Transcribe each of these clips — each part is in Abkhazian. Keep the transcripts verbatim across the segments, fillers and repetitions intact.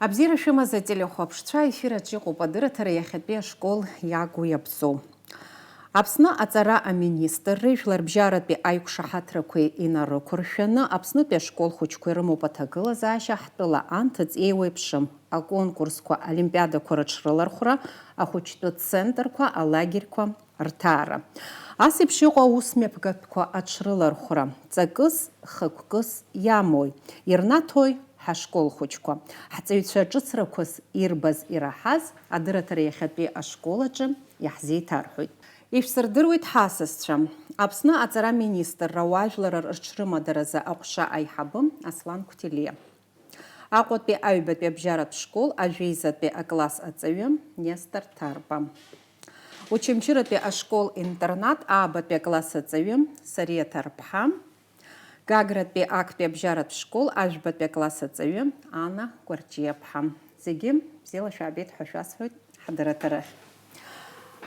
Абзиара шәымаз, ателехәаԥшцәа, ефир аҿы иҟоуп адырраҭара иахьатәи ашкол иагу иабзоу. Аԥсны аҵара аминистрреи жәларбжьаратәи аиқәшаҳаҭрақәеи инарықәыршәаны, Аԥснытәи ашкол хәыҷқәа ирымоуп аҭагылазаашьа ҳтәыла анҭыҵ еиуеиԥшым аконкурсқәа, олимпиадақәа рыҽрылархәра, ахәыҷтәы центрқәа, алагерьқәа рҭаара. Ас еиԥш иҟоу аусмҩаԥгатәқәа аҽрылархәра ҵакыс, хықәкыс иамои, ирнаҭои ҳашкол хәыҷқәа? Ҳҵаҩцәа ҿыцрақәас ирбаз, ираҳаз адырраҭара иахьатәи ашкол аҿы иаҳзеиҭарҳәоит. Ишәсырдыруеит, ҳасасцәа, Аԥсны аҵара министрра ауаажәларра рыҽрымадаразы аҟәша аиҳабы Аслан Қәҭелиа, Аҟәатәи аҩбатәи абжьаратә школ ажәеизатәи акласс аҵаҩы Нестор Ҭарба, Очамчыратәи ашкол-интернат аабатәи акласс аҵаҩы Сариа Ҭарԥҳа, Гагратәи актәи абжьаратә школ ажәбатәи акласс аҵаҩы Ана Гәарҷиаԥҳа. Зегьы бзиала шәаабеит ҳәа шәасҳәоит ҳадырраҭарахь.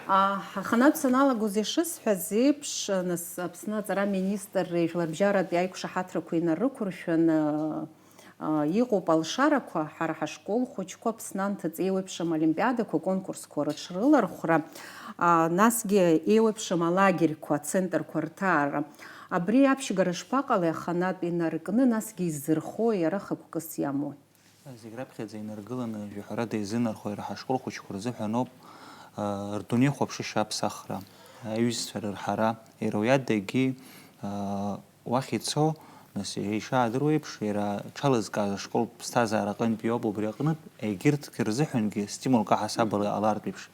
А, аханатә саналагоз ишысҳәаз еиԥш, нас Аԥсны аҵара министрреи жәларбжьаратәи аиқәшаҳаҭрақәа инарықәыршәаны, а, иҟоуп алшарақәа, ҳара ҳашкол хәыҷқәа Аԥсны анҭыҵ еиуеиԥшым олимпиадақәа, конкурсқәа рыҽрылархәра, а, насгьы еиуеиԥшым алагерьқәа, ацентрқәа рҭаара. Абри аԥшьгара шԥаҟалеи аханатә инаркны, насгьы изырхои, иара хықәкыс иамои? Зегь раԥхьаӡа инаргыланы, жәаҳәарада, изынархо иара ҳашкол хәыҷқәа рзыҳәаноуп, а, рдунеихәаԥшышьа аԥсахра, аҩызцәа рырҳара, иара уи адагьы, а, уахь ицо, нас, ишаадыруа еиԥш, иара аҽалызкааз ашколтә ԥсҭазаара аҟынтәи иоуп, убри аҟнытә, егьырҭ рзыҳәангьы стимулк аҳасабала иҟалартә еиԥш.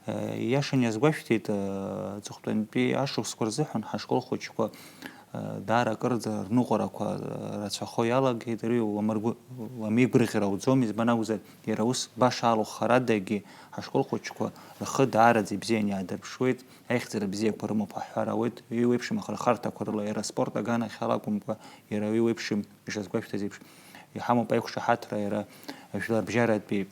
Э, иашан иазгәашәҭеит, э, аҵыхәтәантәи ашықәсқәа рзыҳәан ҳашкол хәыҷқәа, э, даара акырӡа рныҟәарақәа, э, рацәахо иалагеит, ари уамыргәы-, уамеигәырӷьар ауӡом, избан акәзар, иара ус баша алахәхарадагьы ҳашкол хәыҷқәа рхы даараӡа ибзианы иаадырԥшуеит. Аихьӡара бзиақәа рымоуп ҳҳәар ауеит, еиуеиԥшым ахырхарҭақәа рыла, иара аспорт аганахьала акәымкәа, иара еиуеиԥшым, ишазгәашәҭаз еиԥш, иҳамоуп аиқәшаҳаҭра, иара жәларбжьаратәи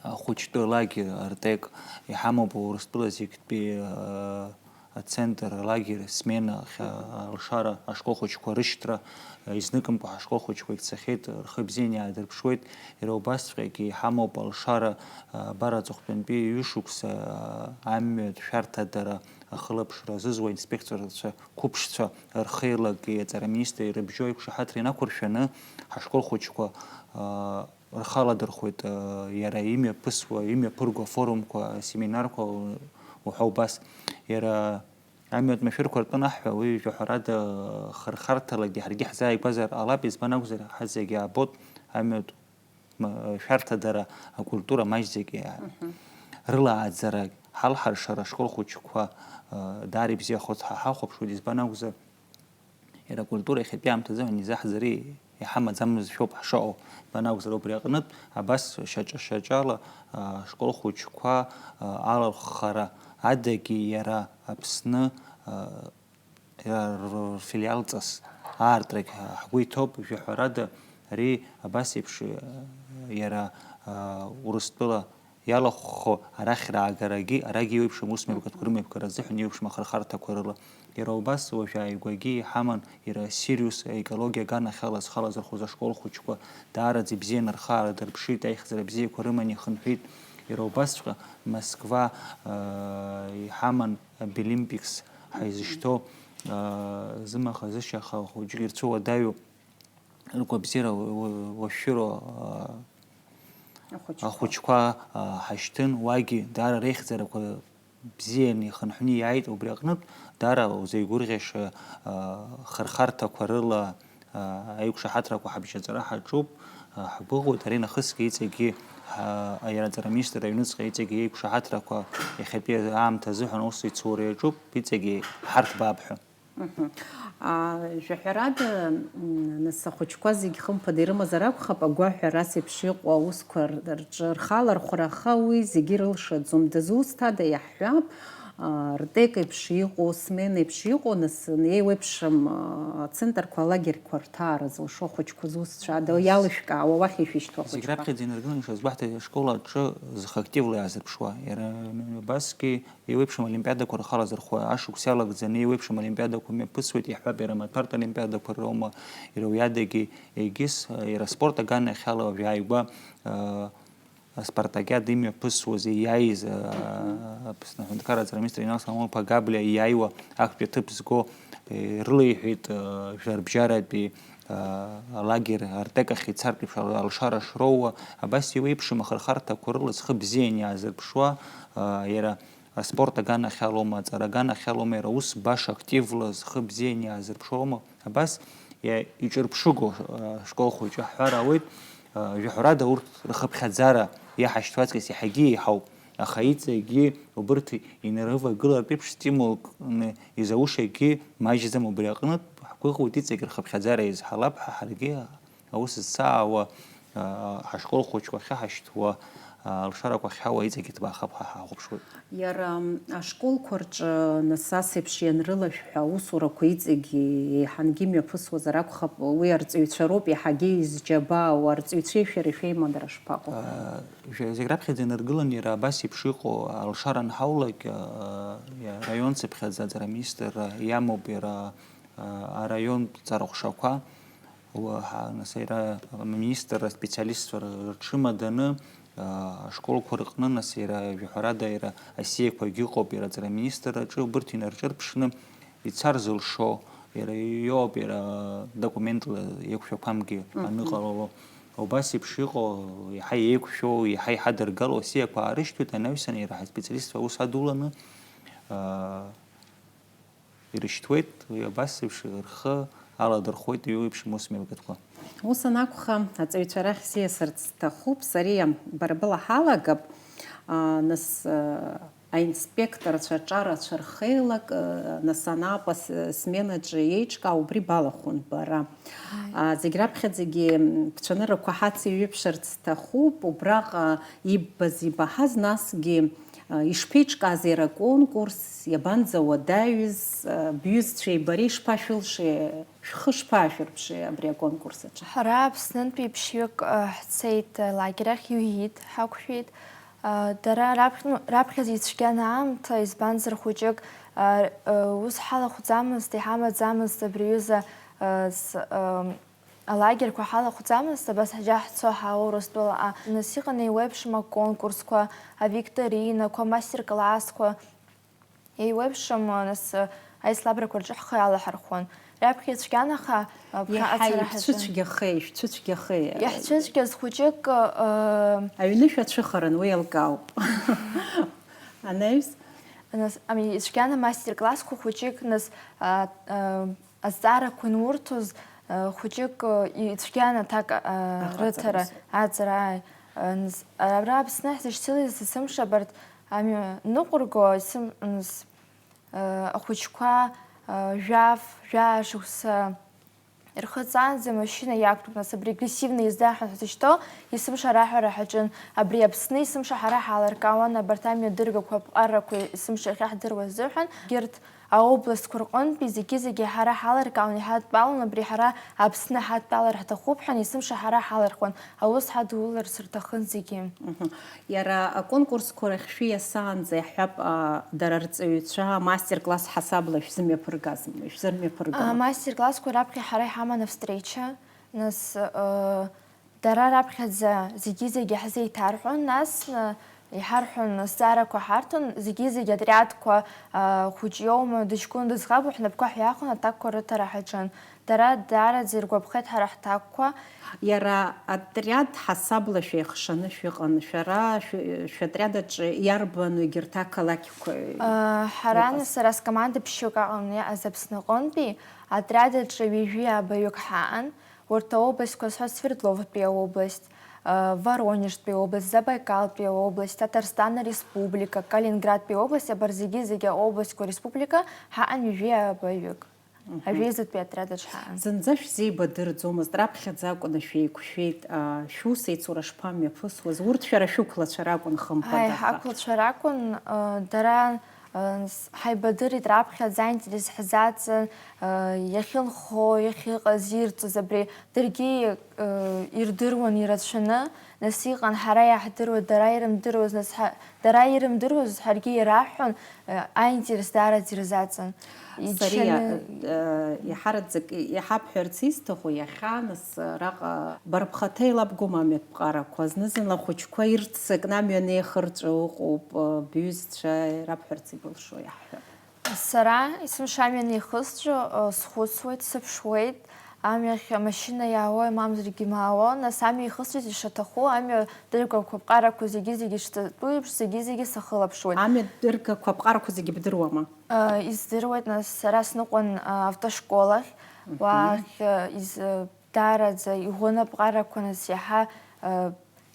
ахәыҷтәы лагер Артек, иҳамоуп Урыстәыла зегьтәи, а, ацентр, алагер, смена, ахь, а, алшара, ашкол хәыҷқәа рышьҭра, а, изныкымкәа ҳашкол хәыҷқәагь цахьеит, рхы бзианы иаадырԥшуеит, иара убасҵәҟьагьы иҳамоуп алшара, а, абар аҵыхәтәантәи ҩышықәса, а, амҩатә шәарҭадара ахылаԥшра азызуа инспекторцәа қәыԥшцәа рхеилак иаҵара аминистр ирыбжьоу аиқәшаҳаҭра инақәыршәаны, ҳашкол хәыҷқәа, а, рхы аладырхәуеит, а, иара имҩаԥысуа, имҩаԥырго афорумқәа, асеминарқәа уҳәа убас. Иара амҩатә машәырқәа ртәы анаҳҳәа, уи жәаҳәарада хырхарҭалагьы ҳаргьы ҳзааигәазар ҟалап, избан акәзар, ҳазегьы аабот амҩатә ма-, шәарҭадара, акультура маҷӡак иа-, Мгм. рылааӡара, ҳалҳаршара ашкол хәыҷқәа, а, даара ибзиахоит ҳәа ҳахәаԥшуеит, избан акәзар, иара акультура иахьатәи аамҭазы ҳәа изаҳзари иҳамаӡамызшәоуп ҳшыҟоу, избан акәзар, убри аҟнытә абас шьаҿа-шьаҿала, а, ашкол хәыҷқәа, а, алахәхара адагьы иара Аԥсны, а, иара р-, рфилиалҵас аартрагь ҳгәы иҭоуп, жәаҳәарада, ари абас еиԥш, иара, а, Урыстәыла иалахәхо арахь раагарагьы, арагьы еиуеиԥшым усмҩаԥгатәқәа рымҩаԥгара азыҳәан еиуеиԥшым ахырхарҭақәа рыла. Иара убас уажә ааигәагьы иҳаман иара Сириус аекологиа аганахьала зхы алазырхәыз ашкол хәыҷқәа даараӡа ибзианы рхы ааладырԥшит, аихьӡара бзиақәа рыманы ихынҳәит. Иара убасҵәҟьа Москва, а, иҳаман Билимпикс ҳаизышьҭоу, а, зымаха-зышьаха хәыҷык ирцәыуадаҩу, ргәабзиара уа-, уа-, уашәшәыроу, а, Ахәыҷқәа. ахәыҷқәа, а, ҳашьҭын, уагьы даара реихьӡарақәа бзианы ихынҳәны иааит, убри аҟнытә даара узеигәырӷьаша, а, хырхарҭақәа рыла, а, аиқәшаҳаҭрақәа ҳабжьаҵара ҳаҿуп, а, ҳгәыӷуеит, ари нахысгьы иҵегьы, а, иара аҵара аминистр аҩныҵҟа иҵегьы иеиқәшаҳаҭрақәа иахьатәи аамҭа азыҳәан аус ицура иаҿуп, иҵегьы ҳарҭбаап ҳәа. Мгм. А, жәаҳәарада, м, нас ахәыҷқәа зегь хымԥада ирымазар акәхап, агәаҳәара ас еиԥш иҟоу аусқәа р-, рҿы рхалархәра, аха уи зегьы ирылшаӡом. Дызусҭада, иаҳҳәап, ртек еиԥш иҟоу, смена еиԥш иҟоу, нас еиуеиԥшым ацентрқәа, алагерьқәа рҭаара зылшо ахәыҷқәа зусҭцәада, иалышәкаауа уахь ишәышьҭуа ахәыҷқәа. Зегь раԥхьаӡа инаргыланы, ишазгәаҳҭаз, ашкол аҿы зхы активла иаазырԥшуа, иара убасгьы еиуеиԥшым олимпиадақәа рхы алазырхәуа, ашықәс иалагӡаны еиуеиԥшым олимпиадақәа мҩаԥысуеит, иаҳҳәап, иара амаҭәартә олимпиадақәа роума, иара уи адагьы егьыс, иара аспорт аганахьала уажә ааигәа, а, аспартакиада имҩаԥысуаз, ииааиз, а, Аԥсны аҳәынҭқарра аҵараминистр Инал Соломон-иԥа Габлиа ииааиуа актәи аҭыԥ зго, ирылеиҳәеит, а, жәларбжьаратәи, а, алагер Артек ахь ицартә еиԥш ал-, алшара шроуа, абас еиуеиԥшым ахырхарҭақәа рыла зхы бзиан иаазырԥшуа, а, иара аспорт аганахьалоума, аҵара аганахьалоума, иара ус баша активла зхы бзиан иаазырԥшуоума, абас иа-, иҿырԥшыгоу, а, школ хәыҷы ҳҳәар ауеит, а, жәаҳәарада урҭ рхыԥхьаӡара иаҳашьҭоу аҵкыс иаҳагьы еиҳауп, аха иҵегьы убырҭ инарывагылартә еиԥш стимулкны изаушагьы маҷӡам, убри аҟнытә ҳгәыӷуеит, иҵегь рхыԥхьаӡара еизҳалап ҳәа ҳаргьы аус зцаауа, а, ҳашкол хәыҷқәа ахьаҳашьҭуа, а, алшарақәа ахьҳауа иҵегьы ҭбаахап ҳәа ҳахәаԥшуеит. Иара, м, ашколқәа рҿы нас ас еиԥш ианрылашәҳәа аусурақәа иҵегь еиҳангьы имҩаԥысуазар акәхап, уи арҵаҩцәа роуп иаҳагьы изџьабаау, арҵаҩцәеи шәареи шәеимадара шԥаҟоу? А, жәа-, зегь раԥхьаӡа инаргыланы иара абас еиԥш иҟоу алшара анҳаулак, а, иа-, раион цыԥхьаӡа аҵара аминистрра иамоуп иара, а, араионтә ҵарахәшақәа. Уа-, ҳа-, нас иара аминистрра специалистцәа р-, рҽымаданы, а, ашколқәа рҟны, нас иара, жәаҳәарада, иара асиақәагьы ыҟоуп, иара аҵара аминистрраҿы, убырҭ инарҿырԥшны ицар зылшо, иара иоуп, иара документла еиқәшәақәамгьы Мгм. аныҟалало. Убас еиԥш иҟоу, иаҳа еиқәшәоу, иаҳа иҳадыргало асиақәа аарышьҭуеит, анаҩсан иара ҳаспециалистцәа аус адуланы, а, ирышьҭуеит, уи абас еиԥш рхы аладырхәуеит еиуеиԥшым ус мҩаԥгатәқәа. Ус анакәха, аҵаҩцәа рахь сиасырц сҭахуп, сариа бара была ҳалагап, а, нас, а, аинспекторцәа аҿарацәа рхеилак, а, нас анаҟа с-, сменаҿы еиҿкаау убри балахәын бара. Ааи. А, зегь раԥхьаӡагьы, м, бцәаныррақәа ҳацеиҩыԥшырц сҭахуп, убраҟа иббаз, ибаҳаз, насгьы, а, ишԥеиҿкааз иара аконкурс, иабанӡауадаҩыз, а, бҩызцәеи бареи шԥашәылшеи, шәхы шԥаашәырԥши абри аконкурс аҿы? Ҳара Аԥснынтәи ԥшьҩык, а, ҳцеит, а, лагерь ахь, иҩит, ҳақәшәеит. А, дара раԥхь-, ну, раԥхьаӡа ицәгьан аамҭа, избанзар, хәыҷык, а, а, ус ҳалахәӡамызт, иҳамаӡамызт абри аҩыза, а, с-, а, алагерьқәа ҳалахәӡамызт, абас ҳџьа ҳцо ҳаауа Урыстәылаҟа. Нас иҟан еиуеиԥшым аконкурсқәа, авикторинақәа, амастер-классқәа. Еиуеиԥшым, нас, аицлабрақәа рҿы ҳхы алаҳархәон. Раԥхьа ицәгьан, аха, а, ԥхьаҟа Иаҳа ацара ҳаҿын. Ишәцәыцәгьахеи, ишәцәыцәгьахеи? Иаҳцәыцәгьаз хәыҷык, а, Аҩны шәацәыхаран, уи еилкаауп. Анаҩс? Нас, ами, ицәгьан амастер-классқәа хәыҷык, нас, а, а, азҵаарақәа анурҭоз, а, хәыҷык, а, ицәгьан аҭак, а, Ахаҵара рыҭара, азы. Аҵара, ааи. А, нас, абра Аԥсны ҳзышьҭалаз есымша абарҭ амҩа ныҟәырго, есым-, нас, а, ахәыҷқәа, а, жәаф, жәаа шықәса ирхыҵаанӡа амашьына иақәтәоуп, нас абри агрессивный езда ҳәа ҳзышьҭоу есымша араҳәара ҳаҿын. Абри Аԥсны есымша ҳара ҳаларкаауан, абарҭ амҩадыргақәа, аԥҟарақәа есымша иахьаҳдыруа азыҳәан, егьырҭ аобластқәа рҟынтәи зегьы-зегьы ҳара ҳаларкаауан, иҳадтәалон, абри ҳара Аԥсны ҳадтәалар ҳҭахуп ҳәа, есымша ҳара ҳалархуан, аус ҳадуларц рҭахын зегьы. Мгм. Иара аконкурсқәа рахь шәиасаанӡа, иаҳҳәап, а, дара рҵаҩцәа мастер-класс ҳасабла шәзымҩаԥыргазма, шәзырмҩаԥыргама? А, мастер-классқәа раԥхьа ҳара иҳаман австреча, нас, а, Дара раԥхьаӡа зегьы-зегьы ҳзеиҭарҳәон, нас, э, иҳарҳәон, азҵаарақәа ҳарҭон, зегьы-зегьы атриадқәа, э, хәыҷ иоума, дыҷкәын дыӡӷабу, ҳнапқәа ҳҩахон аҭакқәа рыҭара ҳаҿын. Дара даараӡа иргәаԥхеит ҳара ҳҭакқәа. Иара атриад ҳасабла шәеихшаны шәыҟан, шәара шәы-, шәатриад аҿы иарбану егьырҭ ақалақьқәа? Э, ҳара, иҟаз? Нас, сара скоманда ԥшьҩык аҟан иҟаз Аԥсныҟынтәи, атриад аҿы ҩажәи абаҩык ҳаҟан. Урҭ аобластьқәа зҳәо Свердловтәи аобласть, а, Воронежтәи аобласть, Забайкалтәи аобласть, Ҭаҭарстан ареспублика, Калининградтәи аобласть, абарҭ зегьы-зегьы аобластьқәа республика ҳаҟан ҩажәи абаҩык. Мгм. Ажәеизатәи атриад аҿы ҳаҟан. Зынӡа шәзеибадырӡомызт, раԥхьаӡа акәны шәеиқәшәеит, а, шәусеицура шԥамҩаԥысуаз? Урҭ шәара шәықәлацәа ракәын, хымԥада, Аи, аха. Ҳақәлацәа ракәын, а, дара Ҳаибадырит раԥхьаӡа аинтерес ҳзаҵан, иахьынхо, иахьыҟаз, ирҵоз абри даргьы ирдыруан ирацәаны, нас иҟан ҳара иаҳдыруа, дара ирымдыруаз, нас дара ирымдыруаз ҳаргьы ираҳҳәон, аинтерес даараӡа ирзаҵан. Сариа, иҳарӡак иҳабҳәарц исҭаху иахьа, нас, араҟа бара бхаҭа илабгома амҩатә ԥҟарақәа? Зны-зынла ахәыҷқәа ирццакны амҩа анеихырҵәо ыҟоуп, бҩызцәа ирабҳәарц ибылшо иаҳҳәап. Сара есымша амҩа анеихысҵәо, схәыцуеит, сыԥшуеит, амҩахь амашьына иаауои, мамзаргьы имаауа, нас амҩа ихысҵәеит ишаҭаху, амҩа дыргақәа, ԥҟарақәа зегьы-зегьы шҵатәу еиԥш, зегьы-зегьы сахылаԥшуеит. Амҩа дыргақәа, ԥҟарақәа зегьы бдыруама? Издыруеит, нас сара сныҟәон автошколахь, уахь из-, даараӡа иӷәӷәаны аԥҟарақәа, нас иаҳа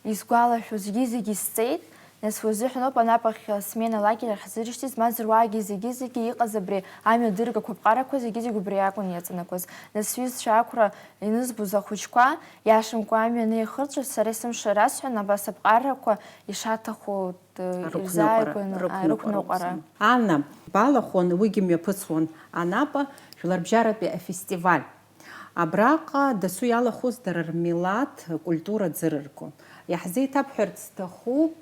Исгәалашәо зегьы-зегьы сҵеит, нас уи азыҳәаноуп анапахь смена лагер ахь ҳзырышьҭыз, мазар уаагьы зегьы-зегьы иҟаз абри амҩа дыргақәа ԥҟарақәа зегьы-зегьы убри акәын иаҵанакуаз. Нас сҩызцәа ақәра инызбоз ахәыҷқәа, иашамкәа амҩа анеихырҵәоз, сара есымша расҳәон, абас аԥҟарақәа ишаҭаху ирзааигәаны, рықәныҟәара. Анна, балахәын, уигьы мҩаԥысуан Анапа жәларбжьаратәи афестиваль. Абраҟа дасу иалахәыз дара рмилаҭ культура ӡырырго. Иаҳзеиҭабҳәарц сҭахуп,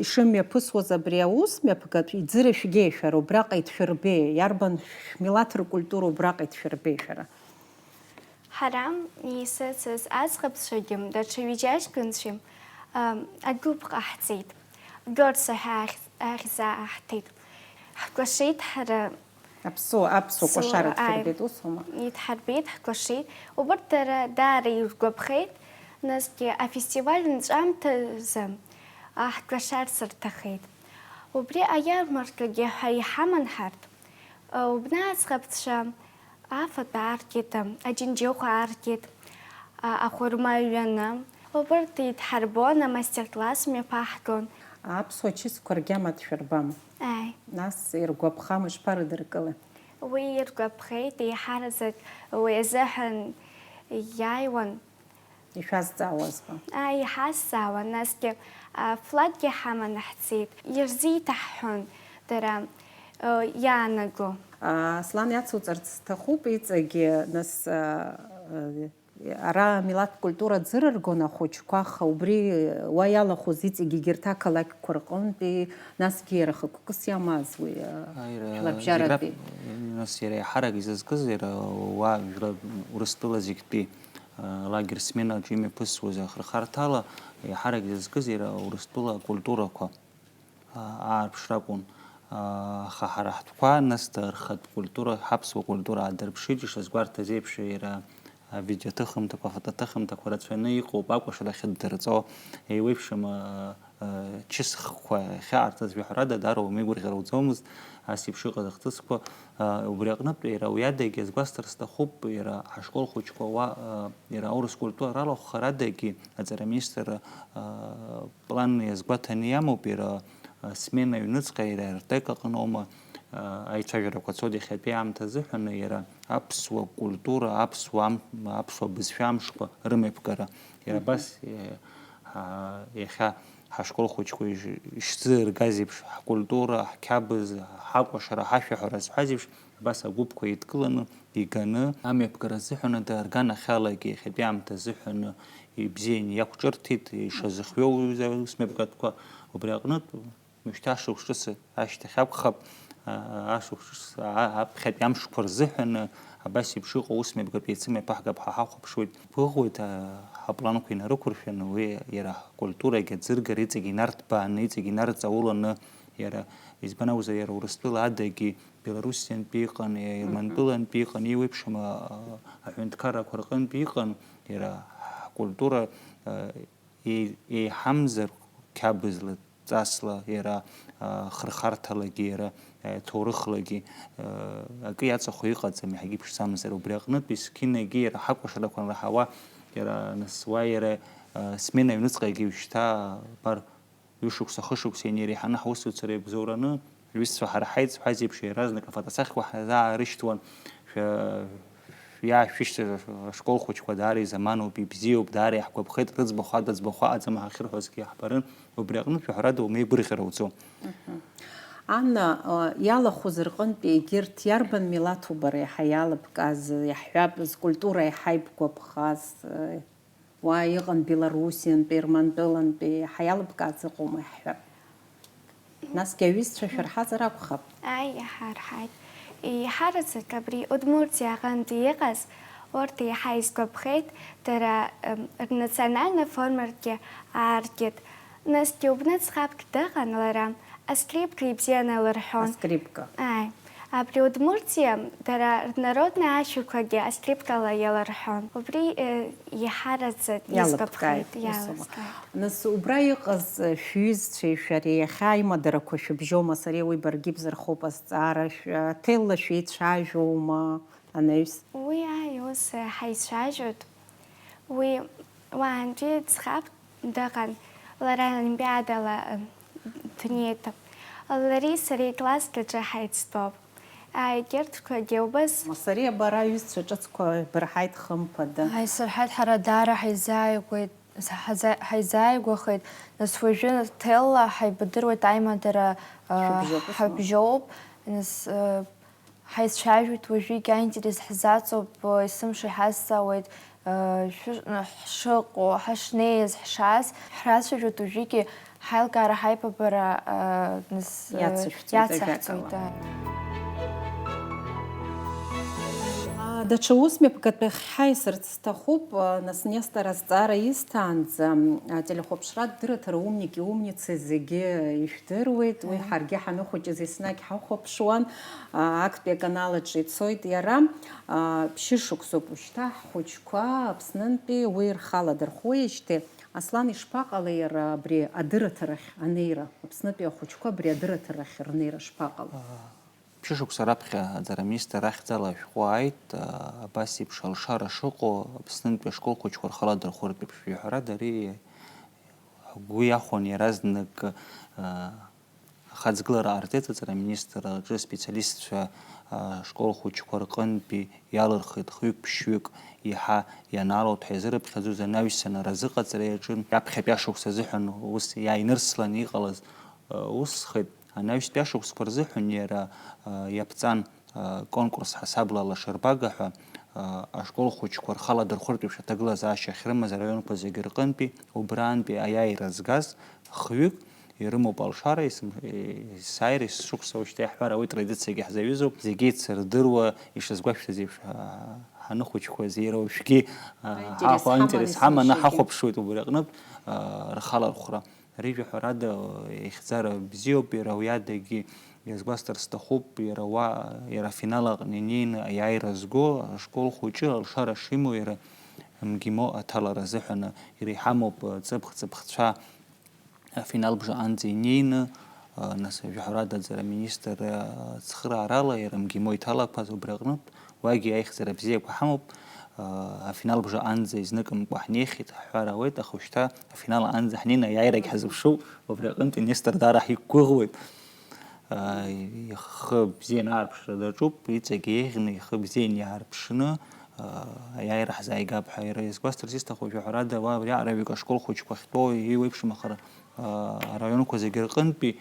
ишымҩаԥысуаз абри аус мҩаԥгатә, иӡырашәгеи шәара убраҟа ишәырбеи, иарбан шәмилаҭ ркультура убраҟа ишәырбеи шәара? Ҳара исыцыз аӡӷабцәагьы даҽа ҩыџьа аҷкәынцәеи адәы ҟаҳҵеит. Георгь ҳәа ахьӡ ааҳҭеит. Ҳкәашеит ҳара. Аԥсуа, аԥсуа кәашара дшәырбеит, усума? Идҳарбеит, ҳкәашеит. Убырҭ дара даара иргәаԥхеит, насгьы афестиваль анҵәамҭазы ҳкәашарц рҭахеит. Убри аиармаркагьы ҳәа иҳаман ҳарҭ. Убна аӡӷабцәа афатә ааргеит, аџьынџьыхәа ааргеит, ахәырма ҩаны. Убырҭ идҳарбон, амастер-класс мҩаԥаҳгон. Аԥсуа чысқәа ргьама дшәырбама? Ааи. Нас иргәаԥхама, ишԥарыдыркылеи? Уи иргәаԥхеит, еиҳараӡак уи азыҳәан иааиуан. Ишәазҵаауазма? Ааи, иҳазҵаауан, насгьы афлаггьы ҳаманы ҳцеит. Ирзеиҭаҳҳәон дара иаанаго. Аслан, иацуҵарц сҭахуп иҵегьы, нас, Ара амилаҭтә культура ӡырыргон ахәыҷқәа, аха убри уа иалахәыз иҵегь егьырҭ ақалақьқәа рҟынтәи, насгьы иара хықәкыс иамаз уи, а, Аира, жәларбжьаратәи. Зегь рап-, нас иара еиҳарак изызкыз, иара уа жәлар Урыстәыла зегьтәи, а, лагер сменаҿы имҩаԥысуаз ахырхарҭала, еиҳарак изызкыз иара Урыстәыла акультурақәа. Аарԥшра акәын. Аха ҳара ҳтәқәа, нас, рхатә культура, ҳаԥсуа культура аадырԥшит, ишазгәарҭаз еиԥш, иара авидеоҭыхымҭақәа, афотоҭыхымҭақәа рацәаны иҟоуп, акәашара ахьыддырҵо, еиуеиԥшым, а, а, чысхқәа ахьаартыз, жәаҳәарада, даара уамеигәырӷьара уӡомызт, ас еиԥш иҟаз ахҭысқәа, а, убри аҟнытә, иара уи адагьы азгәасҭар сҭахуп, иара ҳашкол хәыҷқәа уа, а, иара аурыс культура ралахәхарадагьы аҵара аминистрра, а, План иазгәаҭаны иамоуп, иара, а, смена аҩныҵҟа, иара артек аҟноума, а, аицәажәарақәа цоит иахьатәи аамҭа азыҳәаны, иара аԥсуа культура, аԥсуа ам-, аԥсуа бызшәа амшқәа рымҩаԥгара. Иара Мгм. абас, е-, а, иахьа ҳашкол хәыҷқәа иш-, ишзыргаз еиԥш, ҳкультура, ҳқьабз, ҳакәашара, ҳашәаҳәара зҳәаз еиԥш, Абас агәыԥқәа еидкыланы, иганы, амҩаԥгара азыҳәаны даарган, ахьалагьы иахьатәи аамҭа азыҳәаны ибзианы иақәҿырҭит, ишазыхиоу аусмҩаԥгатәқәа. Убри аҟнытә, уажәшьҭа ашықәс ҿыц ашьҭахь акәхап, а, ашықәс ҿыц, а, аԥхьатәи амшқәа рзыҳәаны абас еиԥш иҟоу аусмҩаԥгатә еицымҩаԥаҳгап ҳәа ҳахәаԥшуеит. Ҳгәыӷуеит, а, ҳапланқәа инарықәыршәаны, уи иара ҳкультурагьы аӡыргара иҵегь инарҭбааны, иҵегь инарҵауланы, иара, избан акәзар, иара Урыстәыла адагьы, Белоруссиантәи иҟан, Ермантәылантәи иҟан, еиуеиԥшым, а, аҳәынҭқаррақәа рҟынтә иҟан, иара ҳкультура, а, еи-, еиҳамзар қьабзла, ҵасла, иара, а, хырхарҭалагьы, иара, а, ҭоурыхлагьы, а, акы иаҵахо иҟаӡам, иаҳагьы иԥшӡамзар. Убри аҟнытә есқьынагьы иара ҳакәашарақәа анлаҳауа, иара нас уа иара, а, смена аҩныҵҟагьы уажәшьҭа, бар, Ҩышықәса, хышықәса ианеиреиҳаны ҳусуцәа реибзоураны, ҩызцәа ҳара ҳаиҵҳәаз еиԥш, иаразнак афотосахьақәа ҳзаарышьҭуан, шәа-, иаашәышьҭыз ашкол хәыҷқәа даара изаманоуп, ибзиоуп, даара иаҳгәаԥхеит, рыӡбахә, аӡбахә аҟаӡам ҳахьырҳәозгьы иаҳбарын, убри аҟнытә, шәаҳәарада, уамеигәырӷьара уҵо. Мгм. Анна, а, иалахәыз рҟынтәи егьырҭ иарбан милаҭу бара еиҳа иалыбкааз, иаҳҳәап, зкультура еиҳа ибгәаԥхаз, а, уа иҟан Белоруссиантәи, Ермантәылантәи, еиҳа иалыбкааз ыҟоума, иаҳҳәап? Насгьы аҩызцәа шәырҳазар акәхап. Ааи, иҳарҳаит. Иҳараӡак абри Удмуртиа аҟынтәи иҟаз, урҭ еиҳа изгәаԥхеит, дара, м, рнациональна формакгьы ааргеит. Насгьы убны ӡӷабк дыҟан лара, аскрипка ибзианы лырҳәон. Аскрипка. Ааи. Абри Удмуртиа, дара рнародный ашәақәагьы аскрипкала иалырҳәон. Убри, э, иҳараӡак изгәаԥхеит, иалыбкааит, ус аума? Иалыбкааит. Нас убра иҟаз, э, шәҩызцәеи шәареи иахьа аимадарақәа шәыбжьоума? Сара уи баргьы бзырхоуп азҵаара, шә-, Ҭелла шәеицәажәоума, анаҩс? Уи, ааи, ус, э, ҳаицәажәоит. Уи уаантәи ӡӷаб дыҟан, лара олимпиадала, э, днеит. Лареи сареи класск аҿы ҳаицтәоуп. Егьырҭқәагьы убас. Сареи бара аҩызцәа ҿыцқәа бырҳаит, хымԥада. Ааи, сырҳаит, ҳара даара ҳаизааигәеит, ҳаза-, ҳаизааигәахеит. Нас уажәы Ҭелла ҳаибадыруеит аимадара, а, шәыбжьоуп, ус ма? Ҳабжьоуп. Нас, а, ҳаицәажәоит уажәыгь аинтерес ҳзаҵоуп, а, есымша иҳазҵаауеит, а, шәы-, ҳшыҟоу, ҳашнеиз, ҳшааз. Ҳрацәажәоит уажәыгьы. Ҳаилкаара, ҳаибабара, а, нас, а, иацышәҵоит, иацаҳҵоит, ажәакала. А, даҽа ус мҩаԥгатәи ахь ҳаисырц сҭахуп, а, нас Нестор азҵаара исҭаанӡа, а, телехәаԥшра адырраҭара «Умники, умницы» зегьы ишәдыруеит, уи, аиеи, ҳаргьы ҳаныхәыҷыз еснагь ҳахәаԥшуан, а, актәи аканал аҿы ицоит иара, а, ԥшьышықәсоуп ушьҭа ҳхәыҷқәа Аԥснынтәи уи рхала дырхуеижьҭеи. Аслан, ишԥаҟалеи иара абри адырраҭарахь анеира, Аԥснытәи ахәыҷқәа абри адырраҭарахь рнеира шԥаҟалеи? Ԥшьышықәса раԥхьа аҵара аминистр ахьӡала ашәҟәы ааит, абас еиԥш алшара шыҟоу Аԥснынтәи ашкол хәыҷқәа рхала дырхәыртә еиԥш. Жәаҳәарада, ари ҳгәы иахәон иаразнак, а, ахаҵгылара ҟарҵеит аҵара аминистр аҿы специалистцәа, а, ашкол хәыҷқәа рҟынтәи иалырхит хҩык-ԥшьҩык, иаҳа ианалоит ҳәа иазырыԥхьаӡоз анаҩсан аразыҟаҵара иаҿын. Ҩаԥхьатәи ашықәс азыҳәан ус иааинырсланы иҟалаз, а, усхеит. Анаҩстәи ашықәсқәа рзыҳәан иара, а, иаԥҵан, а, конкурс ҳасабла алашарбага ҳәа, а, ашкол хәыҷқәа рхала дырхәыртә еиԥш аҭагылазаашьа ахьрымаз араионқәа зегьы рҟынтәи, убраантәи аиааира згаз хҩык ирымоуп алшара, есым-, есааира есышықәса уажәшьҭа иаҳҳәар ауеит, традициагьы ҳзаҩызоуп, зегьы еицырдыруа, ишазгәашәҭаз еиԥш, а, ҳаныхәыҷқәаз иара уажәгьы, а, аинтерес ҳахәа-, ҳаман аинтерес ҳаманы есымшагьы ҳахәаԥшуеит убри аҟнытә, а, рхалархәра. Ари, жәаҳәарада, ихьӡара бзиоуп, иара уи адагьы иазгәасҭар сҭахуп, иара уа, иара афинал аҟны инеины аиааира зго ашкол хәыҷы алшара шимоу иара МГИМО аҭалара азыҳәан, иара иҳамоуп ҵыԥх-ҵыԥхцәа афинал бжаҟанӡа инеины, нас, жәаҳәарада, аҵара аминистр ацхыраарала иара МГИМО иҭалақәаз убри аҟнытә, уагьы аихьӡара бзиақәа ҳамоуп, афинал бжаҟанӡа изныкымкәа ҳнеихьеит, ҳҳәар ауеит, аха уажәшьҭа афинал аҟынӡа ҳнеины аиааирагь ҳазыԥшуп, убри аҟынтәи Нестор даара ҳиқәгәыӷуеит. Ихы бзианы аарԥшра даҿуп, иҵегь еиӷьны ихы бзианы иаарԥшны, аиааира ҳзааигап ҳәа иара иазгәасҭарц исҭаху, жәаҳәарада, уа абри аҟара ҩык ашкол хәыҷқәа ахьтәоу еиуеиԥшым, аха араионқәа зегьы рҟынтәи,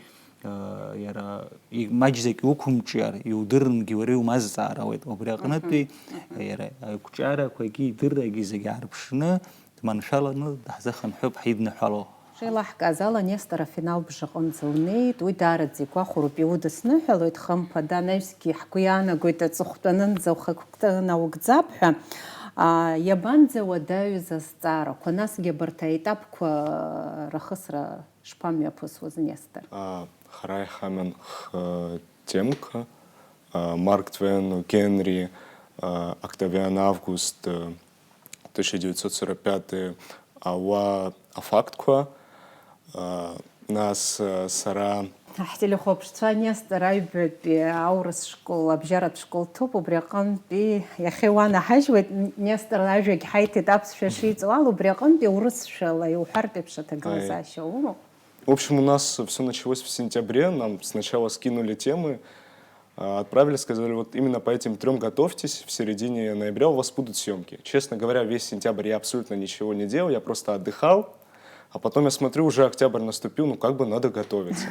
иара и-, маҷӡак иуқәымҿиар, иудырынгьы уара иумазҵаар ауеит. Убри аҟнытәи, мгм, мгм, иара аиқәҿиарақәагьы идыррагьы зегьы аарԥшны, дманшәаланы даҳзыхынҳәып, ҳидныҳәало. Шеилаҳкааз ала, Нестор афинал бжаҟынӡа лнеит, уи даараӡа игәахәароуп, иудысныҳәалоит, хымԥада, анаҩсгьы ҳгәы иаанагоит аҵыхәтәанынӡа ухықәкы наугӡап ҳәа. А, иабанӡа уадаҩыз азҵаарақәа, насгьы абарҭ аетапқәа рахысра шԥамҩаԥысуаз, Нестор? А, ҳара иҳаман х-, темқәа, а, Марк Твен, Генри, а, Октавиан Август, а, тысяча девятьсот сорок пятый, ауаа афактқәа, а, нас, а, сара. Ҳтелехәаԥшцәа Нестор аҩбатәи аурыс школ, абжьаратә школ ҭоуп, убри аҟынтәи иахьа иуанаҳажьуеит, Нестор ажәагь ҳаиҭеит аԥсшәа шиҵоу ала, убри аҟынтәи урысшәала иуҳәартә еиԥш аҭагылазаашьа умоуп? В общем, у нас всё началось в сентябре, нам сначала скинули темы, а, отправили, сказали, вот именно по этим трём готовьтесь, в середине ноября у вас будут съёмки. Честно говоря, весь сентябрь я абсолютно ничего не делал, я просто отдыхал, а потом я смотрю, уже октябрь наступил, ну как бы надо готовиться.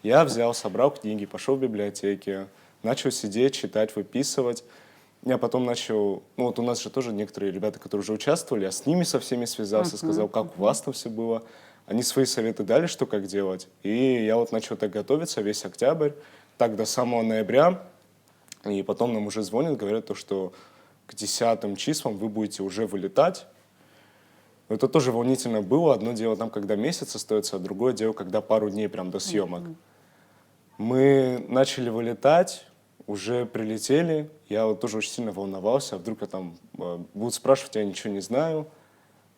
Я взял, собрал книги, пошёл в библиотеке, начал сидеть, читать, выписывать. Я потом начал, ну вот у нас же тоже некоторые ребята, которые уже участвовали, я с ними со всеми связался, сказал, как у вас там всё было. Они свои советы дали, что как делать. И я вот начал так готовиться весь октябрь, так до самого ноября. И потом нам уже звонят, говорят то, что к десятым числам вы будете уже вылетать. Но это тоже волнительно было. Одно дело там, когда месяц остаётся, а другое дело, когда пару дней прям до съёмок. Мы начали вылетать, уже прилетели. Я вот тоже очень сильно волновался, а вдруг я там, э, будут спрашивать, я ничего не знаю.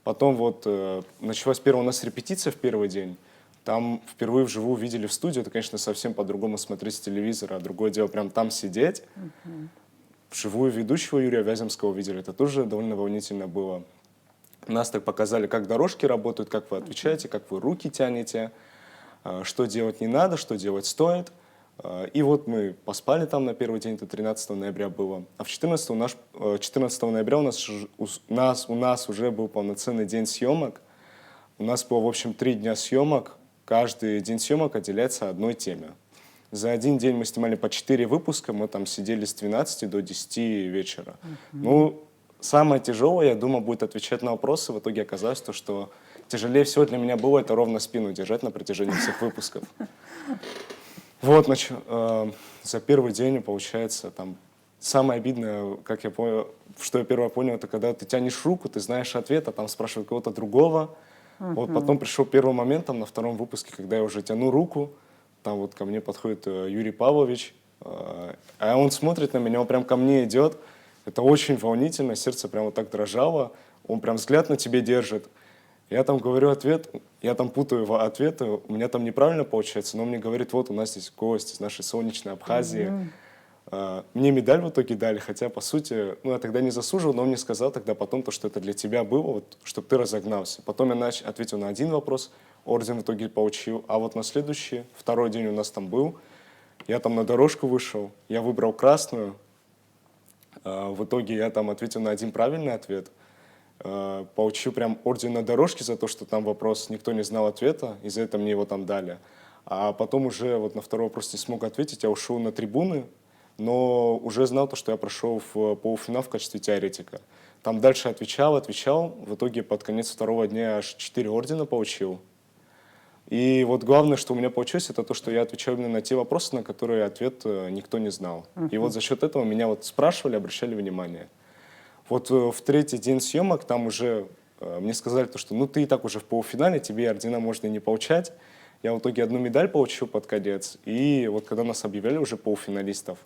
Потом вот, э, началась первая у нас репетиция в первый день. Там впервые вживую увидели в студии. Это, конечно, совсем по-другому смотреть с телевизора, а другое дело прям там сидеть. Вживую ведущего Юрия Вяземского увидели. Это тоже довольно волнительно было. Нас так показали, как дорожки работают, как вы отвечаете, как вы руки тянете, э, что делать не надо, что делать стоит. Э, и вот мы поспали там на первый день, это тринадцатого ноября было. А в четырнадцатого у нас, э, четырнадцатого ноября у нас, ж- у с- нас, у нас уже был полноценный день съёмок. У нас было, в общем, три дня съёмок. Каждый день съёмок отделяется одной теме. За один день мы снимали по четыре выпуска, мы там сидели с двенадцати до десяти вечера. Ну, самое тяжёлое, я думал, будет отвечать на вопросы. В итоге оказалось то, что тяжелее всего для меня было это ровно спину держать на протяжении всех выпусков. Вот, значит, э, за первый день, получается, там самое обидное, как я понял, что я первое понял, это когда ты тянешь руку, ты знаешь ответ, а там спрашивают кого-то другого. Вот потом пришёл первый момент, там на втором выпуске, когда я уже тяну руку, там вот ко мне подходит, э, Юрий Павлович, э, а он смотрит на меня, он прям ко мне идёт. Это очень волнительно, сердце прям вот так дрожало. Он прям взгляд на тебе держит. Я там говорю ответ, я там путаю в- ответы, у меня там неправильно получается, но он мне говорит: «Вот у нас здесь гость из нашей солнечной Абхазии». А, мне медаль в итоге дали, хотя, по сути, ну, я тогда не заслуживал, но он мне сказал тогда потом то, что это для тебя было, вот, чтобы ты разогнался. Потом я нач- ответил на один вопрос, орден в итоге получил, а вот на следующий, второй день у нас там был, я там на дорожку вышел, я выбрал красную, а, в итоге я там ответил на один правильный ответ, а, получил прям орден на дорожке за то, что там вопрос никто не знал ответа, и за это мне его там дали. А потом уже вот на второй вопрос не смог ответить, я ушёл на трибуны, но уже знал то, что я прошёл в полуфинал в качестве теоретика. Там дальше отвечал, отвечал, в итоге под конец второго дня аж четыре ордена получил. И вот главное, что у меня получилось, это то, что я отвечал именно на те вопросы, на которые ответ, э, никто не знал. И вот за счёт этого меня вот спрашивали, обращали внимание. Вот, э, в третий день съёмок там уже, э, мне сказали то, что, ну, ты и так уже в полуфинале, тебе ордена можно и не получать. Я в итоге одну медаль получил под конец. И вот когда нас объявляли уже полуфиналистов,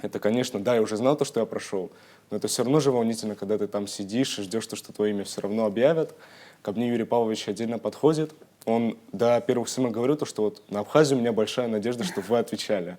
это, конечно, да, я уже знал то, что я прошёл, но это всё равно же волнительно, когда ты там сидишь и ждёшь то, что твоё имя всё равно объявят. Ко мне Юрий Павлович отдельно подходит, он до первых съёмок говорил то, что вот на Абхазию у меня большая надежда, что вы отвечали.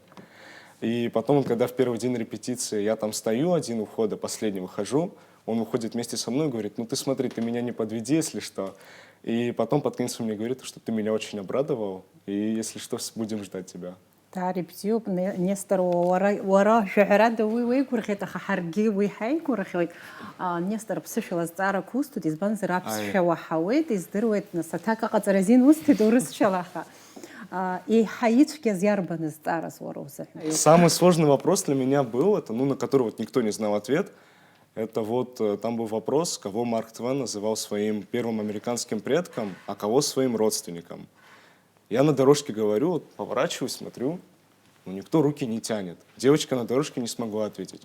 И потом, вот, когда в первый день репетиции я там стою один у входа, последний выхожу, он выходит вместе со мной и говорит: «Ну ты смотри, ты меня не подведи, если что». И потом под конец он мне говорит, что ты меня очень обрадовал, и если что, с- будем ждать тебя. Тари бзиоуп, Не- Нестор, уара, уара шәаҳәарада уи уеигәырӷьеит, аха ҳаргьы уи ҳаигәырӷьоит. А, Нестор, аԥсышәала азҵаарақәа усҭоит, избанзар, аԥсшәа уаҳауеит, издыруеит, нас, аҭак аҟаҵара азин усҭеит урысшәала, аха, а, еиҳа ицәгьаз иарбан азҵаараз уара узыҳәан? Самый сложный вопрос для меня был, это, ну, на который вот никто не знал ответ, это вот, э, там был вопрос, кого Марк Твен называл своим первым американским предком, а кого своим родственником. Я на дорожке говорю, вот поворачиваюсь, смотрю, ну, никто руки не тянет. Девочка на дорожке не смогла ответить.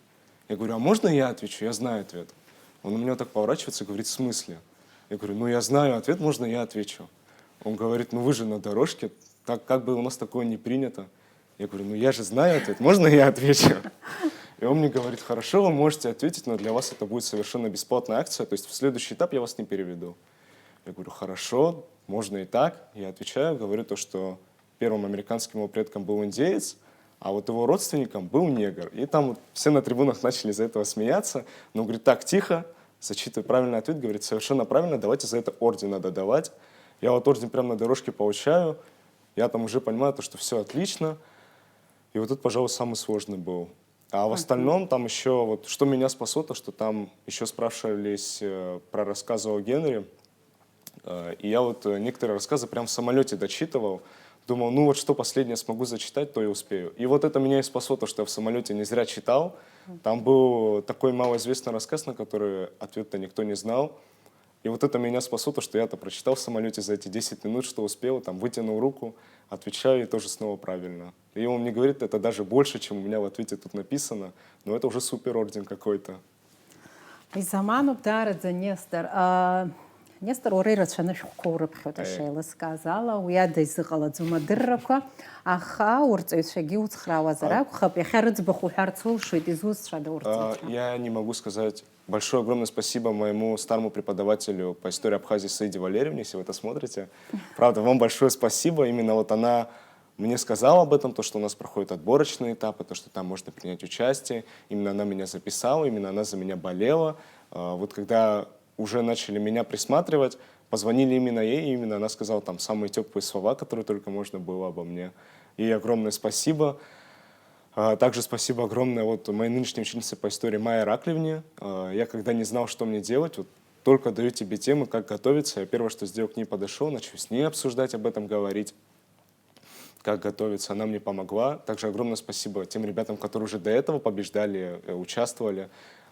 Я говорю: «А можно я отвечу? Я знаю ответ». Он на меня так поворачивается и говорит: «В смысле?» Я говорю: «Ну, я знаю ответ, можно я отвечу?» Он говорит: «Ну, вы же на дорожке, так как бы у нас такое не принято». Я говорю: «Ну, я же знаю ответ, можно я отвечу?» И он мне говорит: «Хорошо, вы можете ответить, но для вас это будет совершенно бесплатная акция, то есть в следующий этап я вас не переведу». Я говорю: «Хорошо, можно и так». Я отвечаю, говорю то, что первым американским его предком был индеец, а вот его родственником был негр. И там вот все на трибунах начали из-за этого смеяться. Но он говорит: «Так, тихо, зачитывай правильный ответ». Говорит: «Совершенно правильно, давайте за это орден надо давать». Я вот орден прямо на дорожке получаю, я там уже понимаю то, что всё отлично. И вот тут, пожалуй, самый сложный был. А в остальном там ещё вот, что меня спасло, то, что там ещё спрашивались, э, про рассказы о Генри. Э, и я вот, э, некоторые рассказы прям в самолёте дочитывал. Думал, ну вот что последнее смогу зачитать, то и успею. И вот это меня и спасло, то, что я в самолете не зря читал. Там был такой малоизвестный рассказ, на который ответ-то никто не знал. И вот это меня спасло, то, что я-то прочитал в самолете за эти десять минут, что успел, там вытянул руку, отвечаю и тоже снова правильно. И он мне говорит, это даже больше, чем у меня в ответе тут написано, но это уже супер орден какой-то. Изаманоуп даараӡа, Нестор. А, Нестор, уара ирацәаны шәҟәқәа урыԥхьоит, Аиеи. Ишеилыскааз ала, уи ада изыҟалаӡом адыррақәа, аха урҵаҩцәагьы уцхраауазар А- акәхап, иахьа рыӡбахә уҳәарц улшоит, изусҭцәада А, урҵаҩцәа? Я не могу сказать большое огромное спасибо моему старому преподавателю по истории Абхазии Саиде Валерьевне, если вы это смотрите. Правда, вам большое спасибо. Именно вот она мне сказала об этом, то, что у нас проходят отборочные этапы, то, что там можно принять участие. Именно она меня записала, именно она за меня болела. А, Вот когда уже начали меня присматривать, позвонили именно ей, и именно она сказала там самые теплые слова, которые только можно было обо мне. Ей огромное спасибо. А, Также спасибо огромное вот моей нынешней учительнице по истории Майе Раклевне. А, Я когда не знал, что мне делать, вот только даю тебе темы, как готовиться. Я первое, что сделал, к ней подошел, начал с ней обсуждать, об этом говорить, как готовиться. Она мне помогла. Также огромное спасибо тем ребятам, которые уже до этого побеждали, э, участвовали.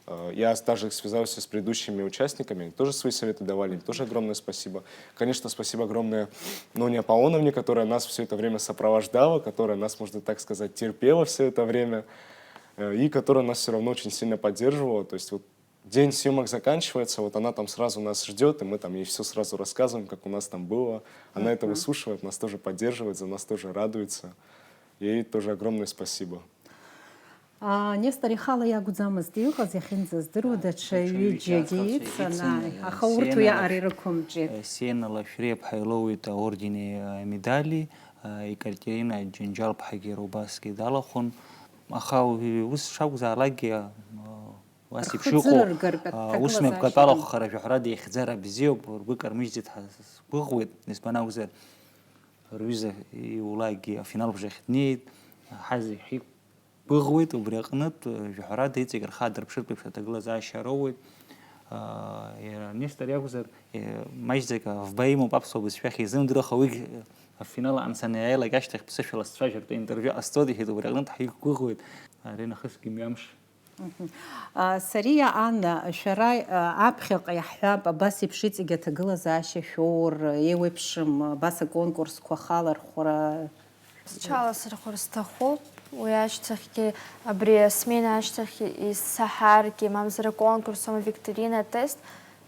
Э, Я также связался с предыдущими участниками, они тоже свои советы давали, им тоже огромное спасибо. Конечно, спасибо огромное Ноне Аполлоновне, которая нас все это время сопровождала, которая нас, можно так сказать, терпела все это время, э, и которая нас все равно очень сильно поддерживала. То есть вот день съемок заканчивается, вот она там сразу нас ждет, и мы там ей все сразу рассказываем, как у нас там было. Она это выслушивает, нас тоже поддерживает, за нас тоже радуется. Ей тоже огромное спасибо. А, Нестор ихала иакәӡамызт иҟаз, иахьынӡаздыруа, даҽа даҽа ҩыџьа ҩыџьагьы аӡәы ицын, ицын, аха урҭ уи Сиена ари рықәымҿиеит. Сиена Лашәриаԥҳа илоуит аордени амедали, Екатерина Џьанџьалԥҳагьы иара убасгьы далахәын. Аха уи ус шакәзаалакгьы, а, ус еиԥш Рхы иҟоу, ӡырыргартә а, аҭагылазаашьа усмҩаԥгатә алахәхара жәаҳәарада ихьӡара бзиоуп, ргәы кармыжьӡеит ҳәа сгәыӷуеит, избан акәзар, рҩыза иулакгьы афинал бжахь днеит, ҳазегь ҳиқәгәыӷуеит, убри аҟнытә, жәаҳәарада иҵегь рхы аадырԥшыртә еиԥш аҭагылазаашьа роуеит. А, иара Нестор иакәзар, е, маҷӡак авба имоуп аԥсуа бызшәахь изымдыруа, аха уигь афинал аҟны саниааилак ашьҭахь ԥсышәала сцәажәартә интервиу ҟасҵоит, иҳәеит, убри аҟнытә ҳаиқәгәыӷуеит. Ари нахысгьы мҩамш. А, Сариа, Анна, шәара, а, аԥхьаҟа иаҳҳәап, абас еиԥш иҵегь аҭагылазаашьа шәоур, еиуеиԥшым, абас аконкурсқәа халархәра. Сҽаласырхәыр сҭахуп, уи ашьҭахьгьы, абри асмена ашьҭахь исаҳаргьы, мамзар аконкурс, ама викторина, атест,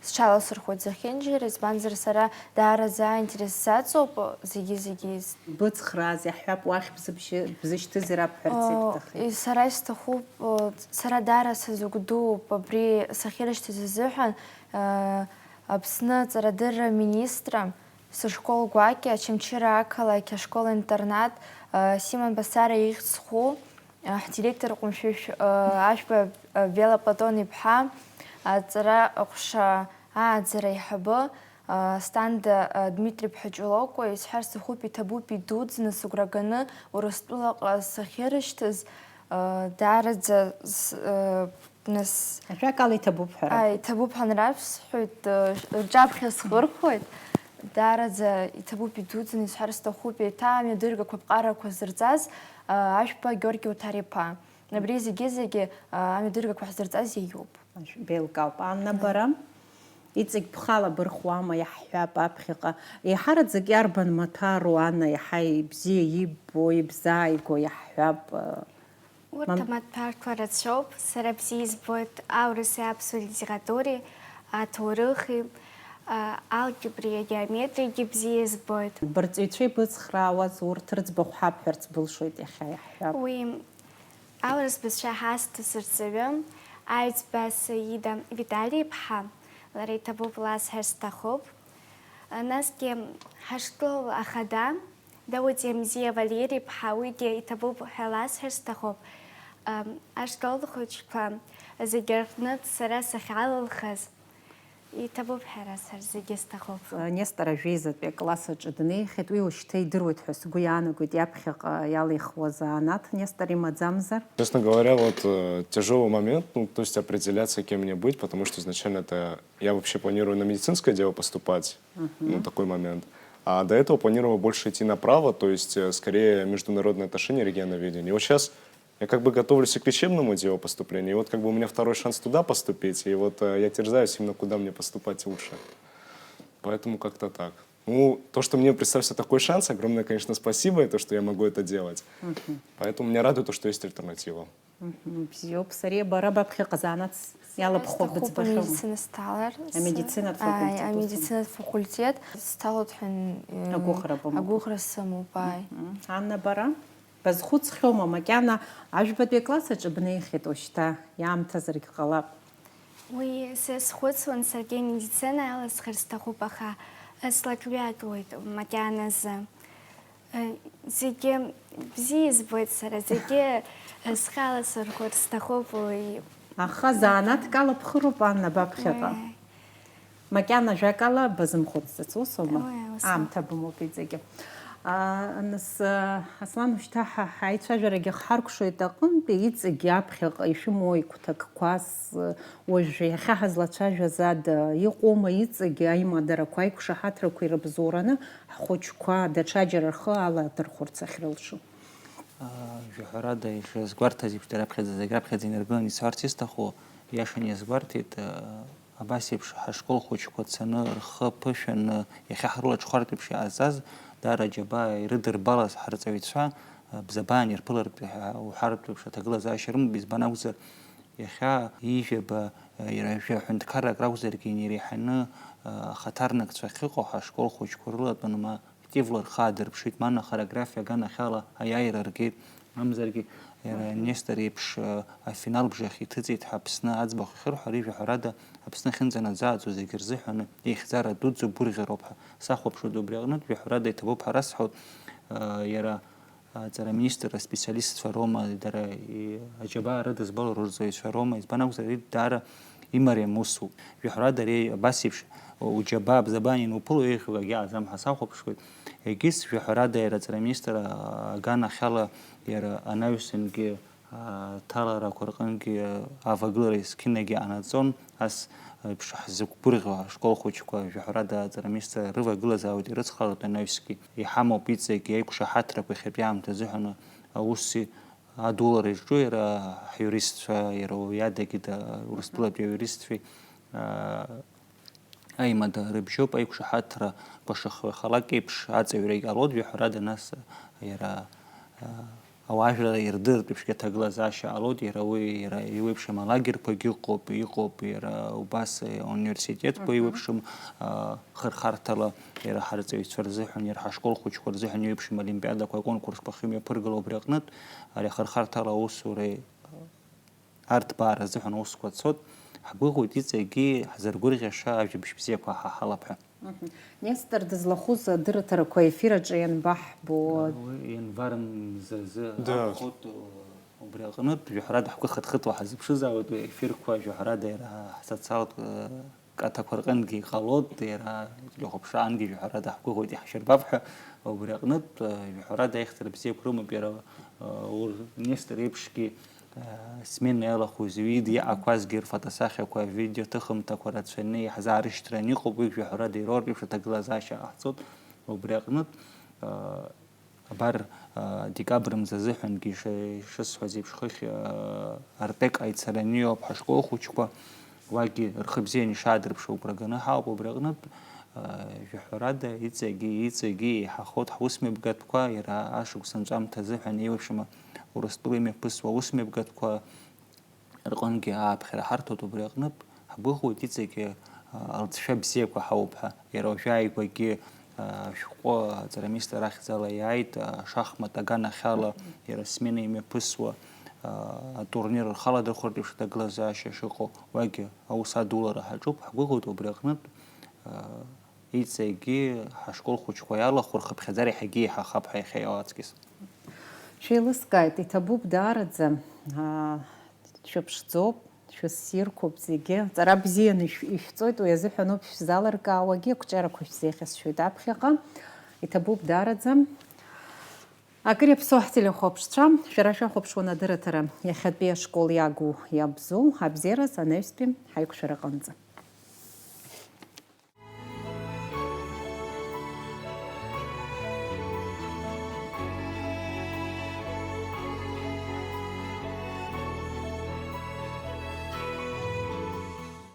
сҽаласырхәуеит зехьынџьара, избанзар, сара даараӡа аинтерес саҵоуп зегьы-зегьы. Быцхрааз иаҳҳәап, уахь бзыбжьы-, бзышьҭызар абҳәарц О, ибҭахи? и-, сара исҭахуп, о, сара даара сазыгәдууп абри сахьырышьҭыз азыҳәан, э, Аԥсны аҵарадырра аминистра, сышкол гәакьа, Очамчыра ақалақь ашкол-интернат, э, Симон Басара ихьӡ зху, э, ҳдиректор Ҟәымшәышә, э, Ашәба, э, Вела Платон-иԥҳа, аҵара аҟәша ааӡара аиҳабы, Асҭанда, а, Дмитри-ԥҳа Ҷолокәа, исҳәар сҭахуп, иҭабуп идуӡӡаны сыгәра ганы Урыстәылаҟа сахьырышьҭыз, а, даараӡа с-, а, нас, Ажәакала, иҭабуп ҳәа. а, иҭабуп ҳәа анрасҳәоит, а, рҿаԥхьа схырхәоит. Даараӡа иҭабуп идуӡӡаны, исҳәар сҭахуп, еиҭа амҩадыргақәа аԥҟарақәа зырҵаз, а, Ашәба Георги Уҭар-иԥа. Абри зегьы-зегьы, а, амҩадыргақәа ҳзырҵаз иаиуп. Беилкаауп. Анна, бара? Иҵегь бхала бырхуама, иаҳҳәап, аԥхьаҟа. Еиҳараӡак иарбан маҭәару, Анна, иаҳа ибзиа иббо, ибзааиго, иаҳҳәап? Урҭ амаҭәарқәа рацәоуп, сара бзиа избоит аурыси аԥсуа литературеи, аҭоурыхи, а, алгебреи агеометриагьы бзиа избоит. Бырҵаҩцәа ибыцхраауаз урҭ рыӡбахә ҳабҳәарц былшоит иахьа, иаҳҳәап. Уи аурыс бызшәа ҳазҭоз рҵаҩы Аҩӡба Саида Витали-иԥҳа, лара иҭабуп ласҳәар сҭахуп. Насгьы ҳашкол ахада Дауҭ Иамзиа Валери-иԥҳа, уигьы иҭабуп ҳәа ласҳәар сҭахуп. Ашкол хәыҷқәа зегьы рҟнытә сара сахьалылхыз, иҭабуп ҳәа расҳәар зегьы сҭахуп. Нестор ажәеизатәи акласс аҿы днеихьеит, уи уажәшьҭа идыруеит ҳәа сгәы иаанагоит, иаԥхьаҟа иалихуа занааҭ Нестор имаӡамзар? Честно говоря, вот э, тяжелый момент, ну, то есть определяться, кем мне быть, потому что изначально это я вообще планирую на медицинское дело поступать, ну, такой момент. А до этого планировал больше идти направо, то есть э, скорее международные отношения, регионоведение. И вот сейчас я как бы готовлюсь и к лечебному делу поступлению, и вот как бы у меня второй шанс туда поступить, и вот э, я терзаюсь именно, куда мне поступать лучше. Поэтому как-то так. Ну, то, что мне представился такой шанс, огромное, конечно, спасибо, и то, что я могу это делать. Поэтому меня радует то, что есть альтернатива. Бзиоуп, сареи бара баԥхьаҟа занааҭс иалабхуа быӡбахьоума? Амедицина сҭалар. Амедицинатә факультет. Амедицинатә факультет сҭалоит ҳәа агәыӷра бымоуп. Агәыӷра сымоуп, ааи. Анна, бара базхәыцхьоума, макьана ажәбатәи акласс аҿы бнеихьеит уажәшьҭа, иаамҭазаргь ҟалап. Уи сазхәыцуан, саргьы амедицина аласхар сҭахуп, аха слакҩакуеит макьаназы. Зегьы бзиа избоит сара, зегьы схала сырхәар сҭахуп уи. Аха занааҭк ала бхыроуп, Анна, баԥхьаҟа. Макьана ажәакала базымхәыцӡац, усоума? Аамҭа бымоуп иҵегьы. Нас, Аслан, ушьҭа ҳаицәажәарагьы ҳаркәшоит аҟынтәи, иҵегьы аԥхьаҟа ишәымоу игәҭакқәас, уажә иахьа ҳазлацәажәаз ада, иҟоума иҵегьы аимадарақәа, аиқәшаҳаҭрақәа ирыбзоураны ҳхәыҷқәа даҽаџьара рхы аладырхәырц ахьрылшо? Жәаҳәарада, ишазгәарҭаз еиԥш, раԥхьаӡа зегь раԥхьаӡа инаргыланы исҳәарц исҭаху, иашаны иазгәарҭеит, абас еиԥш ҳашкол хәыҷқәа цаны рхы ԥышәаны иахьа ҳрылаҽхәартә еиԥш иҟазҵаз, даара аџьабаа ирыдырбалаз ҳарҵаҩцәа бзабаан ирԥылартә уҳәартә еиԥш аҭагылазаашьа рымоуп, избан акәзар, иахьа ҩажәаба, ҩажәа ҳәынҭқаррак ракәзаргьы, иреиҳаны ахаҭарнакцәа ахьыҟоу ҳашкол хәыҷқәа рылатәаны ма активла рхы аадырԥшит, ма хореографиа аганахьала аиааира ргеит, мамзаргьы иара Нестор иеиԥш афинал бжахь иҭыҵит ҳәа Аԥсны аӡбахә ахьырҳәо, ари жәаҳәарада Аԥсны ахьынӡанаӡааӡо зегьы рзыҳәаны еихьӡара дуӡӡоуп, гәырӷьароуп ҳәа сахәаԥшуеит. Убри аҟнытә жәаҳәарада иҭабуп ҳәа расҳәоит, иара аҵара аминистрра аспециалистцәа роума, дара аџьабаа рыдызбало рырҵаҩцәа роума, избан акәзар, ари даара имариам усуп. Жәаҳәарада ари абас еиԥш уџьабаа бзабан иануԥыло еиӷьу агьааӡам ҳәа сахәаԥшуеит. Егьыс, жәаҳәарада, иара аҵара аминистр аганахьала иара анаҩсангьы аҭаларақәа рҟынгьы авагылара есқьынагьы ҟанаҵон, ас еиԥш ҳзықәгәырӷьо ашкол хәыҷқәа, жәаҳәарада, аҵара аминистр рывагылазаауеит, ирыцхраауеит анаҩсгьы. Иҳамоуп иҵегь аиқәшаҳаҭрақәа иахьатәи аамҭа азыҳәан аус адулара изҿу иара ҳиуристцәа, иара уи адагьы Урыстәылатәи аиуристцәеи аимадара рыбжьоуп, аиқәшаҳаҭра кәашахо иҟалак еиԥш аҵаҩра иҟалоит, жәаҳәарада, нас иара ауаажәлар ирдыртә еиԥшгьы аҭагылазаашьа ҟалоит, иара уи, иара еиуеиԥшым алагерқәагьы ыҟоуп, иҟоуп иара убас ауниверситетқәа еиуеиԥшым хырхарҭала иара ҳарҵаҩцәа рзыҳәан, иара ҳашкол хәыҷқәа рзыҳәан еиуеиԥшым олимпиадақәа, аконкурсқәа ахьымҩаԥыргало, убри аҟнытә ари ахырхарҭала аусура арҭбаара азыҳәан аусқәа цот, ҳгәыӷуеит иҵегьы ҳзыргәырӷьаша ажәабжь бзиақәа ҳаҳалап ҳәа. Нестор дызлахәыз адырраҭарақәа ефир аҿы ианбаҳбо? Уи январ мзазы Да. акәхоит, убри аҟнытә, жәаҳәарада ҳгәы хыҭхыҭуа ҳазыԥшызаауеит, уи ефирқәа, жәаҳәарада, иара ҳсоциалтә каҭақәа рҟынгьы иҟалоит, иара телехәаԥшраангьы, жәаҳәарада, ҳгәыӷуеит, иаҳшьырбап ҳәа, убри аҟнытә, жәаҳәарада, аихьӡара бзиақәа рымоуп, иара, ур-, Нестор еиԥшгьы, смена иалахәыз, уи ида иҟақәазгьы рфотосахьақәа, авидео ҭыхымҭақәа рацәаны иаҳзаарышьҭраны иҟоуп, уигь жәаҳәарада ироур еиԥш аҭагылазаашьа ҟаҳҵоит, убри аҟнытә, абар, декабр мза азыҳәангьы иша-, ишысҳәаз еиԥш, хыхь, Артек аицараны иоуп ҳашкол хәыҷқәа, уагьы рхы бзианы ишаадырԥшуа агәра ганы ҳауп, убри аҟнытә, жәаҳәарада, иҵегьы, иҵегьы еиҳахоит ҳусмҩаԥгатәқәа, иара ашықәс анҵәамҭа азыҳәан еиуеиԥшым Урыстәыла имҩаԥысуа аусмҩаԥгатәқәа рҟынгьы ааԥхьара ҳарҭоит, убри аҟнытә ҳгәыӷуеит иҵегьы, а, алҵшәа бзиақәа ҳауп ҳәа. Иара уажәы ааигәагьы, а, ашәҟәы аҵараминистр ахьӡала иааит, а, ашахмат аганахьала иара смена имҩаԥысуа, а, атурнир рхаладырхәратә еиԥш аҭагылазаашьа шыҟоу, уагьы аус адулара ҳаҿуп, ҳгәыӷуеит убри аҟнытә, а, иҵегьы ҳашкол хәыҷқәа иалахәу рхыԥхьаӡара иаҳагьы еиҳахап ҳәа иахьа иоуаҵкьыс. Шәеилыскааит, иҭабуп даараӡа, аа, шәыԥшӡоуп, шәыссирқәоуп зегьы. Ҵара бзианы ишә-, ишәҵоит, уи азыҳәаноуп шәзалыркаауагьы, ақәҿиарақәа шәзеиӷьасшьоит аԥхьаҟа. Иҭабуп даараӡа. Акыр иаԥсоу ҳтелехәаԥшцәа, шәара шәахәаԥшуан адырраҭара иахьатәи ашкол иагу иабзоу, абзиараз анаҩстәи ҳаиқәшәараҟынӡа.